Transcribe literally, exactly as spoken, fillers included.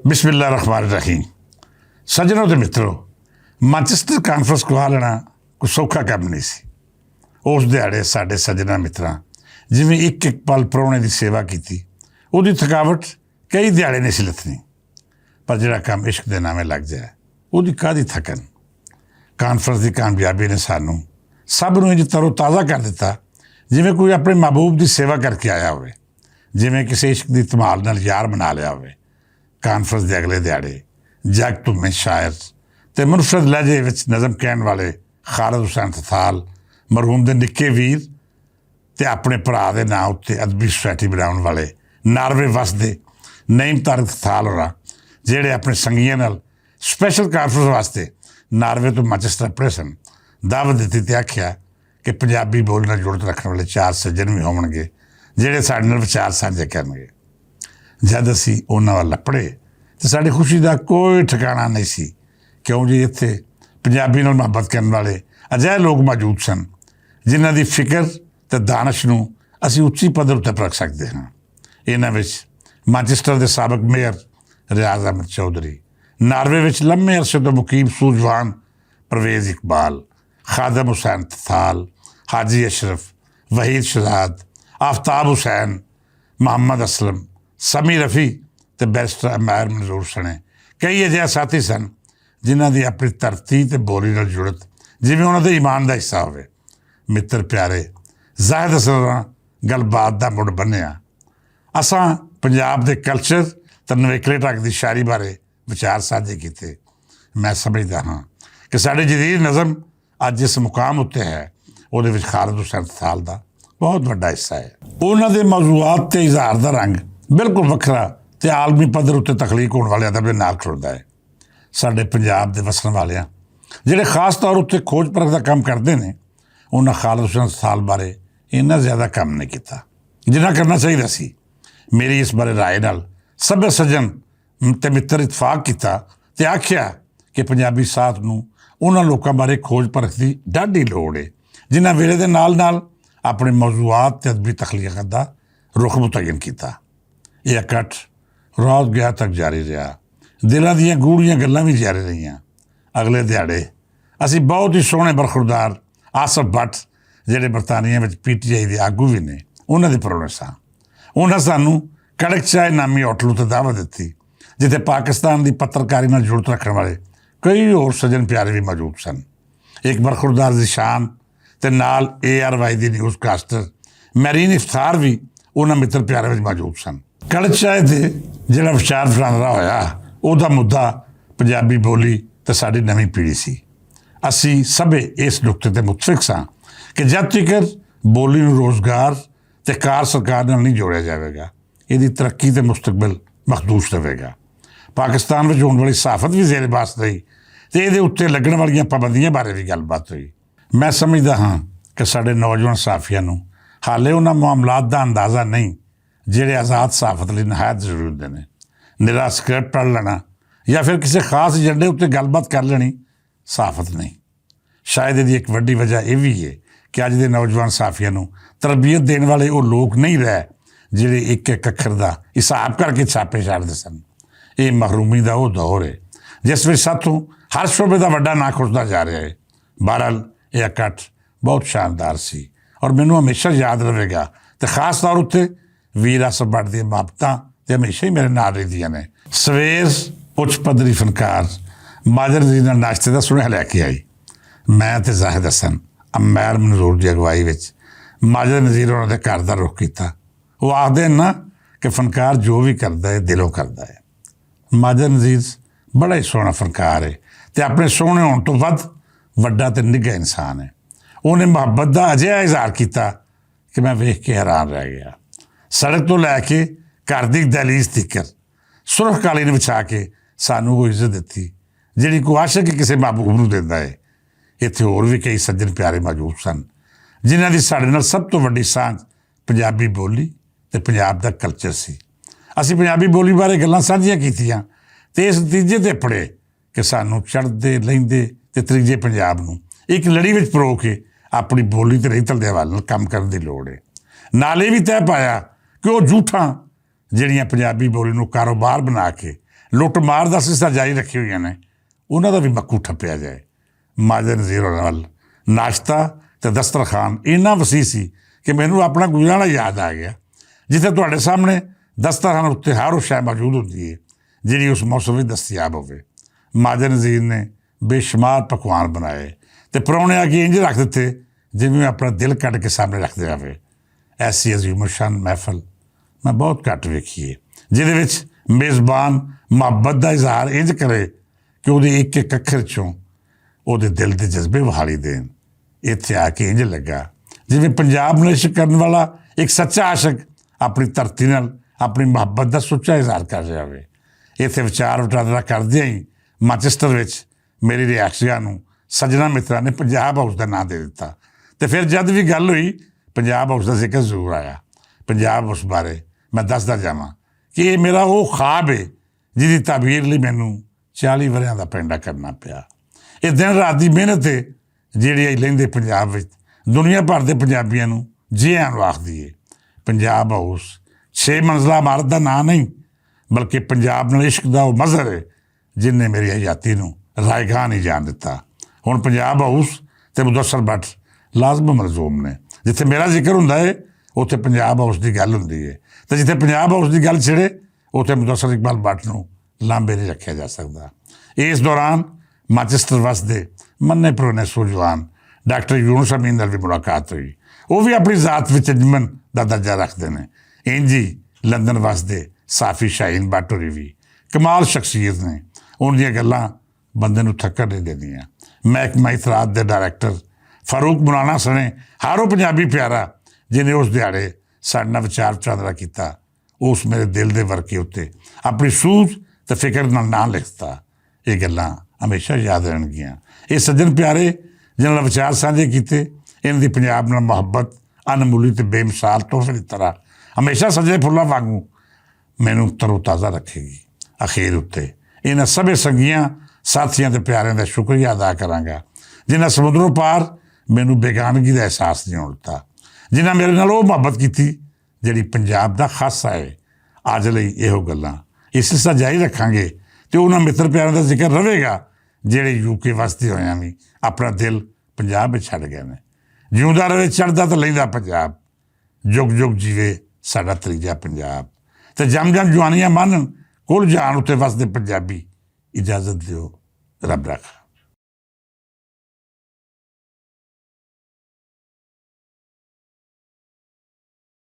بسم اللہ الرحمن الرحیم۔ سجنوں تے متروں، مانچسٹر کانفرنس کو حالنا کوئی سوکھا کم نہیں سی۔ اس دیہاڑے ساڈے سجناں متراں جیویں اک اک پل پرونے دی سیوا کیتی، اوہدی تھکاوٹ کئی دیہاڑے نہیں سی لتھنی۔ پر جیہڑا کم عشق دے ناویں لگ جائے، اوہدی کادی تھکن؟ کانفرنس دی کامیابی نے سانوں سب نوں انج ترو تازہ کر دتا، جیویں کوئی اپنے محبوب دی سیوا کر کے آیا ہوئے، جیویں کسے عشق دی تمال نال یار بنا لیا ہوئے۔ کانفرنس دے اگلے دیہاڑے جگ تمیں شاعر تے منفرد لہجے وچ نظم کہن والے خالد حسین تھتھال، مرحوم دے نکے ویر، تے اپنے بھرا دے ناں اتے ادبی سوسائٹی بناون والے ناروے وسدے نعیم طارق تھتھال ہوراں، جہڑے اپنے سنگیاں نال سپیشل کانفرنس واسطے ناروے توں مانچسٹر اپڑے سن، دعوت دتی تے آکھیا کہ پنجابی بولی نال جڑت رکھن والے چار سجن وی ہونگے، جہڑے ساڈے نال وچار سانجھے کرنگے۔ جد اسی انہاں ول لپڑے تے ساڈی خوشی دا کوئی ٹھکانا نہیں سی، کیوں جے اتھے پنجابی نال محبت کرن والے اجہے لوگ موجود سن، جنہاں دی فکر تے دانش نوں اسی اچی پدر اتے پرکھ سکدے ہاں۔ انہاں وچ مانچسٹر دے سابق میئر ریاض احمد چوہدری، ناروے وچ لمے عرصے توں مقیم سوجوان پرویز اقبال، خادم حسین تھال، حاجی اشرف، وحید شہزاد، آفتاب حسین، محمد اسلم، سمی رفیع تے بیرسٹر امیر منظور سنے کئی اجہے ساتھی سن، جنہاں دی اپنی دھرتی تے بولی نال جڑت جیویں انہاں دے ایمان دا حصہ ہووے۔ متر پیارے، زاہد اسلم نال گل بات دا مڑ بنیا۔ اساں پنجاب دے کلچر تے نویکلے ٹاک دی شاعری بارے وچار سانجھے کیتے۔ میں سمجھدا ہاں کہ ساڈے جدید نظم اج جس مقام اتے ہے، اوہدے وچ خالد حسین تھال دا بہت وڈا حصہ ہے۔ انہاں دے موضوعات تے اظہار دا رنگ بالکل وکھرا تے عالمی پدر اتے تخلیق ہون والے ادب دے نال کھڑدا ہے۔ ساڈے پنجاب دے وسن والیاں جہڑے خاص طور اتے کھوج پرکھ دا کم کردے نے، انہاں خالد حسین تھال بارے انہاں زیادہ کم نہیں کیتا جنہاں کرنا چاہیدا سی۔ میری اس بارے رائے نال سبھے سجن تے متر اتفاق کیتا تے آکھیا کہ پنجابی ساتھ نوں انہاں لوکاں بارے کھوج پرکھ دی ڈاڈی لوڑ ہے، جنہاں ویلے دے نال نال اپنے موضوعات تے ادبی تخلیقات دا رخ متعین کیتا۔ یہ اکٹھ رات گیا تک جاری رہیا۔ دلاں دیاں گوڑیاں گلاں وی جاری رہیاں۔ اگلے دیہاڑے اسی بہت ہی سوہنے برخوردار آصف بٹ، جہڑے برطانیہ وچ پی ٹی آئی دے آگو وی نے، انہاں دے پرونے ساں۔ انہاں سانوں کڑک چائے نامی ہوٹل اتے دعوت دتی، جتھے پاکستان دی پترکاری نال جڑت رکھن والے کئی ہور سجن پیارے وی موجود سن۔ ایک برخوردار ذیشان تے نال اے آر وائی دی نیوز کاسٹر میرین افتخار وی انہاں متر پیارے وچ موجود سن۔ کڑک چائے تے جڑا وچار فراندرا ہویا، او دا مدعا پنجابی بولی تے ساڈی نویں پیڑھی سی۔ اسی سبھے اس نقطے تے متفق ساں کہ جد تیکر بولی نوں روزگار تے کار سرکار نال نہیں جوڑیا جاوے گا، ایہدی ترقی تے مستقبل مخدوش رہے گا۔ پاکستان وچ ہون والی صحافت وی زیر باس رہی تے ایہدے اتے لگن والیاں پابندیاں بارے وی گل بات ہوئی۔ میں سمجھدا ہاں کہ ساڈے نوجوان صحافیاں نوں حالے انہاں معاملات دا اندازہ نہیں، جہڑے آزاد صحافت لئی نہایت ضروری ہوندے نے۔ نرا سکرپٹ پڑھ لینا یا فیر کسے خاص ایجنڈے اتے گل بات کر لینی صحافت نہیں۔ شاید ایہدی اک وڈی وجہ ایہہ وی ہے کہ اج دے نوجوان صحافیاں نوں تربیت دین والے او لوک نہیں رہے، جہڑے اک اک اکھر دا حساب کر کے چھاپے شاردے سن۔ ایہہ محرومی دا او دور ہے جس وچ ساتھوں ہر شعبے دا وڈا ناں کھسدا جا رہیا ہے۔ بہرحال، ایہہ اکٹھ بہت شاندار سی اور مینوں ہمیشہ یاد رہے گا، تے خاص طور اتے ویر آصف بٹ دیاں محبتاں تے ہمیشہ ہی میرے نال رہندیاں نے۔ سویر اچ پدری فنکار ماجر نذیر نال ناشتے دا سنیہا لے کے آئی۔ میں تے زاہد حسن امیر منظور دی اگوائی وچ ماجر نذیر انہاں دے گھر دا رخ کیتا۔ وہ آکھدے نا کہ فنکار جو وی کردا ہے دلوں کردا ہے۔ ماجر نذیر بڑا ہی سوہنا فنکار ہے تے اپنے سوہنے ہون توں ودھ وڈا تے نگا انسان ہے۔ انہیں محبت دا اجہا اظہار کیتا کہ میں ویکھ کے حیران رہ گیا۔ سڑک توں لے کے گھر دی دہلیز تیکر سرخ قالین وچھا کے سانوں کو عزت دتی، جیہڑی کو عاشق کسے محبوب نوں دیندا ہے۔ اتھے ہور وی کئی سجن پیارے موجود سن، جنہاں دی ساڈے نال سب توں وڈی سانجھ پنجابی بولی تے پنجاب دا کلچر سی۔ اسی پنجابی بولی بارے گلاں سانجھیاں کیتیاں تے اس نتیجے تے پڑھے کہ سانوں چڑھدے لیندے تے تریجے پنجاب نوں اک لڑی وچ پرو کے اپنی بولی تے رہتل دے حوالے نال کم کرن دی لوڑ ہے۔ نال ایہہ وی طے پایا کہ او جھوٹاں جیہڑیاں پنجابی بولی نوں کاروبار بنا کے لوٹ مار دا سلسلہ جاری رکھی ہوئی نے، انہاں دا وی مکو ٹھپیا جائے۔ ماجد نظیر ہوراں نال ناشتہ تے دسترخوان اینا وسیع سی کہ مینوں اپنا گزارا یاد آ گیا، جتھے تہاڈے سامنے دسترخوان اُتے ہر او شے موجود ہوندی ہے جیہڑی اس موسم وچ دستیاب ہووے۔ ماجد نظیر نے بے شمار پکوان بنائے تے پراؤنے آگے انج رکھ دتے جیویں اپنا دل کڈ کے سامنے رکھدے ہووے۔ ایسی عظیم الشان محفل میں بہت گھٹ ویکھی ہے، جہدے وچ میزبان محبت دا اظہار انج کرے کہ اوہدے اک اک اکھر چوں اوہدے دل دے جذبے وہالی دین۔ اتھے آ کے انج لگا جیویں پنجاب نال عشق کرن والا اک سچا عاشق اپنی دھرتی نال اپنی محبت دا سچا اظہار کر رہیا ہووے۔ اتھے وچار وٹاندرا کردیاں ہی مانچسٹر وچ میری رہائشگاہ نوں سجنا مترا نے پنجاب ہاؤس دا ناں دے دتا۔ تے فیر جد وی گل ہوئی، پنجاب ہاؤس دا ذکر ضرور آیا۔ پنجاب ہاؤس بارے میں دسدا جاواں کہ ایہہ میرا او خواب ہے جس دی تعبیر لئی مینوں چالی وریاں دا پینڈا کرنا پیا۔ ایہہ دن رات دی محنت ہے جیہڑی اج لیندے پنجاب وچ دنیا بھر دے پنجابیاں نوں جی آن آخدی ہے۔ پنجاب ہاؤس چھ منزلہ عمارت دا ناں نہیں، بلکہ پنجاب نال عشق دا او مظہر ہے جن نے میری حیاتی نوں رائگان ہی جان دتا۔ ہن پنجاب ہاؤس تے مدثر بٹ لازم ملزوم نے۔ جتھے میرا ذکر ہوندا ہے، اتھے پنجاب ہاؤس دی گل ہوندی ہے، تے جتھے پنجاب ہاؤس دی گل چھڑے، اتھے مدثر اقبال بٹ نوں لانبے نہیں رکھیا جا سکدا۔ اس دوران مانچسٹر وسدے منے پرونے سوجوان ڈاکٹر یونس امین نال وی ملاقات ہوئی۔ او وی اپنی ذات وچ انجمن دا درجہ رکھدے نے۔ انجی لندن وسدے صحافی شاہین بٹ ہوری وی کمال شخصیت نے۔ ان دیاں گلاں بندے نوں تھکڑ نہیں دیندیاں۔ محکمہ اطلاعات دے ڈائریکٹر فاروق مولانا سنے ہارو پنجابی پیارا جنہیں اس دیہاڑے ساڈے نال وچار چاندرا کیتا، اس میرے دل دے ورقے اتے اپنی سوچ تے فکر نال ناں لکھتا۔ یہ گلاں ہمیشہ یاد رہن گیاں۔ یہ سجن پیارے جنہاں نال وچار سانجھے کیتے، انہاں دی پنجاب نال محبت انمولی تے بے مثال تحفے دی طرح ہمیشہ سجے پھلاں وانگوں مینوں ترو تازہ رکھے گی۔ اخیر اتے انہاں سبھے سنگیاں، ساتھیاں تے پیاریاں دا شکریہ ادا کراں گا جنہاں سمندروں پار مینوں بیگانگی دا احساس نہیں ہون دتا، جنہاں میرے نال او محبت کیتی جڑی پنجاب دا خاصا ہے۔ اج لئی ایہو گلاں اس سلسلہ جاری رکھاں گے تے انہاں متر پیاراں دا ذکر رہے گا جڑے یو کے وسدے ہویاں وی اپنا دل پنجاب وچ چھڈ گئے نے۔ جیوندا رہے چڑھدا تے لیندا پنجاب، جگ جگ جیوے ساڈا تریجا پنجاب۔ تے جم جم جوانیاں مانن کل جہان اتے وسدے پنجابی۔ اجازت دیو، رب رکھ۔